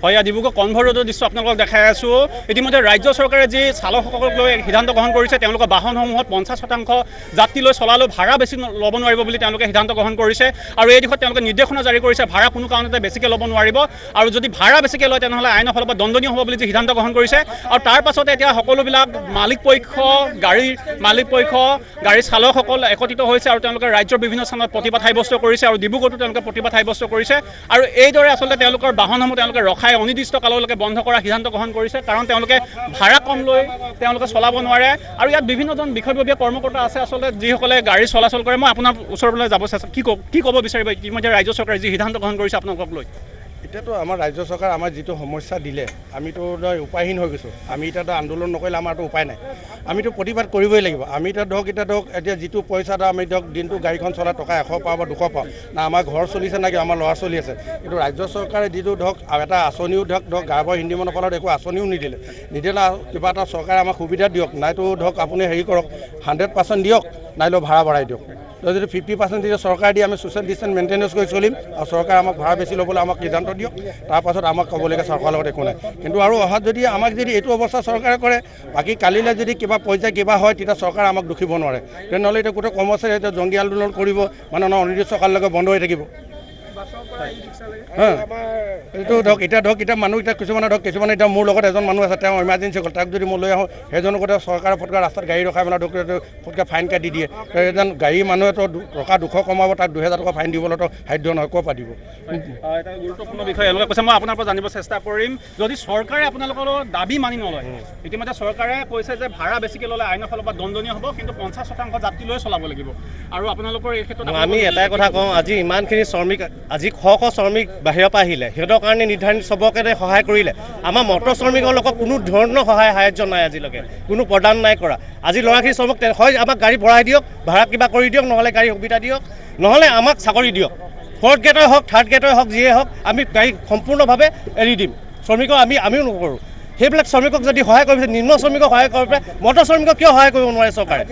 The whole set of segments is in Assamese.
হয়, ইয়াত ডিব্ৰুগড় কনভয় ৰোডৰ দৃশ্য আপোনালোকক দেখাই আছোঁ। ইতিমধ্যে ৰাজ্য চৰকাৰে যি চালকসকলক লৈ সিদ্ধান্ত গ্ৰহণ কৰিছে, তেওঁলোকৰ বাহনসমূহত 50% যাত্ৰী লৈ চলালেও ভাড়া বেছি ল'ব নোৱাৰিব বুলি তেওঁলোকে সিদ্ধান্ত গ্ৰহণ কৰিছে। আৰু এই দিশত তেওঁলোকে নিৰ্দেশনা জাৰি কৰিছে, ভাড়া কোনো কাৰণতে বেছিকৈ ল'ব নোৱাৰিব আৰু যদি ভাড়া বেছিকৈ লয়, তেনেহ'লে আইনৰ ফালৰ পৰা দণ্ডনীয় হ'ব বুলি যি সিদ্ধান্ত গ্ৰহণ কৰিছে। আৰু তাৰ পাছতে এতিয়া সকলোবিলাক মালিক পক্ষ, গাড়ীৰ মালিক পক্ষ, গাড়ীৰ চালকসকল একত্ৰিত হৈছে আৰু তেওঁলোকে ৰাজ্যৰ বিভিন্ন স্থানত প্ৰতিবাদ সাব্যস্ত কৰিছে আৰু ডিব্ৰুগড়তো তেওঁলোকে প্ৰতিবাদ সাব্যস্ত কৰিছে। আৰু এইদৰে আচলতে তেওঁলোকৰ বাহনসমূহ তেওঁলোকে ৰখাই অনিৰ্দিষ্ট কাললৈকে বন্ধ কৰাৰ সিদ্ধান্ত গ্ৰহণ কৰিছে, কাৰণ তেওঁলোকে ভাড়া কম লৈ তেওঁলোকে চলাব নোৱাৰে। আৰু ইয়াত বিভিন্নজন বিষয়ববীয়া কৰ্মকৰ্তা আছে, আচলতে যিসকলে গাড়ী চলাচল কৰে। মই আপোনাৰ ওচৰলৈ যাব চেষ্টা, কি ক'ব বিচাৰিব, ইতিমধ্যে ৰাজ্য চৰকাৰে যি সিদ্ধান্ত গ্ৰহণ কৰিছে আপোনালোকক লৈ? এতিয়াতো আমাৰ ৰাজ্য চৰকাৰ আমাৰ যিটো সমস্যা দিলে, আমিতো ধৰ উপায়হীন হৈ গৈছোঁ। আমি এতিয়াতো আন্দোলন নকৰিলে আমাৰতো উপায় নাই। আমিতো প্ৰতিবাদ কৰিবই লাগিব। আমি এতিয়া ধৰক এতিয়া যিটো পইচা ধৰক আমি ধৰক দিনটো গাড়ীখন চলাই টকা 100 পাওঁ বা 200 পাওঁ না, আমাৰ ঘৰ চলিছে না কি আমাৰ ল'ৰা ছোৱালী আছে। কিন্তু ৰাজ্য চৰকাৰে যিটো ধৰক এটা আঁচনিও ধৰক গাঁও হিন্দীমনৰ ফলত একো আঁচনিও নিদিলে। নিদিলে কিবা এটা চৰকাৰে আমাক সুবিধা দিয়ক, নাইতো ধৰক আপুনি হেৰি কৰক, 100% দিয়ক, নাইলেও ভাড়া বঢ়াই দিয়ক। তো যদি 50% দিয়ে চৰকাৰে দিয়ে, আমি ছ'চিয়েল ডিষ্টেঞ্চ মেইনটেনেঞ্চ কৰি চলিম। আৰু চৰকাৰে আমাক ভাড়া বেছি ল'বলৈ আমাক সিদ্ধান্ত দিয়ক, তাৰপাছত আমাক ক'বলগীয়া চৰকাৰৰ লগত একো নাই। কিন্তু আৰু অহাত যদি আমাক যদি এইটো অৱস্থা চৰকাৰে কৰে, বাকী কালিলৈ যদি কিবা পৰ্যায় কিবা হয়, তেতিয়া চৰকাৰে আমাক দুখিব নোৱাৰে। তেনেহ'লে এতিয়া গোটেই কৰ্মচাৰী এতিয়া জংগী আন্দোলন কৰিব, মানে অনিৰ্দিষ্ট কাললৈকে বন্ধ হৈ থাকিব। হা, এইটো ধৰক এতিয়া মানুহ এতিয়া কিছুমানে ধৰক কিছুমানে এতিয়া মোৰ লগত এজন মানুহ আছে, তেওঁ ইমাৰ্জেঞ্চি গ'ল, তাক যদি মই লৈ আহোঁ, সেইজনকো চৰকাৰে ফটকা ৰাস্তাত গাড়ী ৰখাই পেলাই ধৰক ফটকা ফাইন কাটি দিয়ে। এজন গাড়ী মানুহেতো টকা 200 কমাব, তাক 2000 টকা ফাইন দিবলৈতো সাধ্য নহয়, ক'ৰ পৰা দিব? এটা গুৰুত্বপূৰ্ণ বিষয় এওঁলোকে কৈছে, মই আপোনাৰ পৰা জানিব চেষ্টা কৰিম। যদি চৰকাৰে আপোনালোকৰ দাবী মানি নলয়, ইতিমধ্যে চৰকাৰে কৈছে যে ভাড়া বেছিকৈ ল'লে আইনৰ ফালৰ পৰা দণ্ডনীয় হ'ব, কিন্তু 50% যাত্ৰী লৈ চলাব লাগিব। আৰু আপোনালোকৰ এই ক্ষেত্ৰত আমি এটাই কথা কওঁ, আজি ইমানখিনি শ্ৰমিক, আজি শ শ শ্ৰমিক বাহিৰৰ পৰা আহিলে, সিহঁতৰ কাৰণে নিৰ্ধাৰিত চবকে সহায় কৰিলে। আমাৰ মটৰ শ্ৰমিকৰ লগত কোনো ধৰণৰ সহায় সাহাৰ্য নাই, আজিলৈকে কোনো প্ৰদান নাই কৰা। আজি ল'ৰাখিনি শ্ৰমিক হয় আমাক গাড়ী ভৰাই দিয়ক, ভাড়া কিবা কৰি দিয়ক, নহ'লে গাড়ী সুবিধা দিয়ক, নহ'লে আমাক চাকৰি দিয়ক। ফ'ৰ্থ গ্ৰেডৰ হওক, থাৰ্ড গ্ৰেডৰ হওক, যিয়ে হওক, আমি গাড়ী সম্পূৰ্ণভাৱে এৰি দিম। শ্ৰমিকক আমিও নকৰোঁ। সেইবিলাক শ্ৰমিকক যদি সহায় কৰিব, নিম্ন শ্ৰমিকক সহায় কৰিব পাৰে, মটৰ শ্ৰমিকক কিয় সহায় কৰিব নোৱাৰে চৰকাৰে?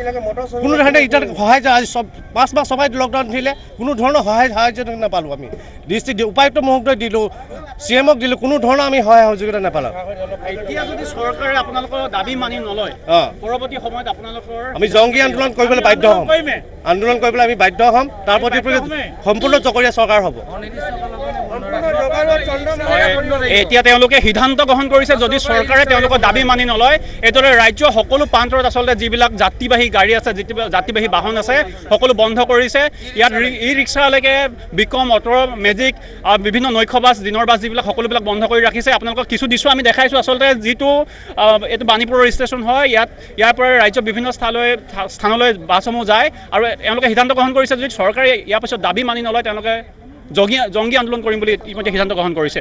কোনো ধৰণে এতিয়া সহায় আজি চব 5 মাহ সবাই লকডাউন দিলে, কোনো ধৰণৰ সহায় সাহাৰ্য নাপালোঁ। আমি ডিষ্ট্ৰিক্ট উপায়ুক্ত মহোদয় দিলোঁ, চি এমক দিলোঁ, কোনো ধৰণৰ আমি সহায় সহযোগিতা নাপালোঁ। এতিয়া যদি চৰকাৰে আপোনালোকৰ দাবী মানি নলয়, পৰৱৰ্তী সময়ত আপোনালোকৰ আমি জংগী আন্দোলন কৰিবলৈ বাধ্য হ'ম। কৰিমে। আন্দোলন কৰিবলৈ আমি বাধ্য হ'ম। তাৰ প্ৰতি সম্পূৰ্ণ জকৰীয়া চৰকাৰ হ'ব। হয়, এতিয়া তেওঁলোকে সিদ্ধান্ত গ্ৰহণ কৰিছে, যদি চৰকাৰে তেওঁলোকৰ দাবী মানি নলয়, এইদৰে ৰাজ্যৰ সকলো প্ৰান্তৰত আচলতে যিবিলাক যাত্ৰীবাহী গাড়ী আছে, যাত্ৰীবাহী বাহন আছে, সকলো বন্ধ কৰিছে। ইয়াত ই ৰিক্সালৈকে, বিকম, অট', মেজিক, বিভিন্ন নৈশ বাছ, দিনৰ বাছ যিবিলাক, সকলোবিলাক বন্ধ কৰি ৰাখিছে। আপোনালোকক কিছু দৃশ্য আমি দেখাইছোঁ। আচলতে যিটো এইটো বাণীপুৰৰ ষ্টেচন হয়, ইয়াৰ পৰা ৰাজ্যৰ বিভিন্ন স্থানলৈ বাছসমূহ যায়। আৰু এওঁলোকে সিদ্ধান্ত গ্ৰহণ কৰিছে, যদি চৰকাৰে ইয়াৰ পিছত দাবী মানি নলয়, তেওঁলোকে জংগী আন্দোলন কৰিম বুলি ইতিমধ্যে সিদ্ধান্ত গ্ৰহণ কৰিছে।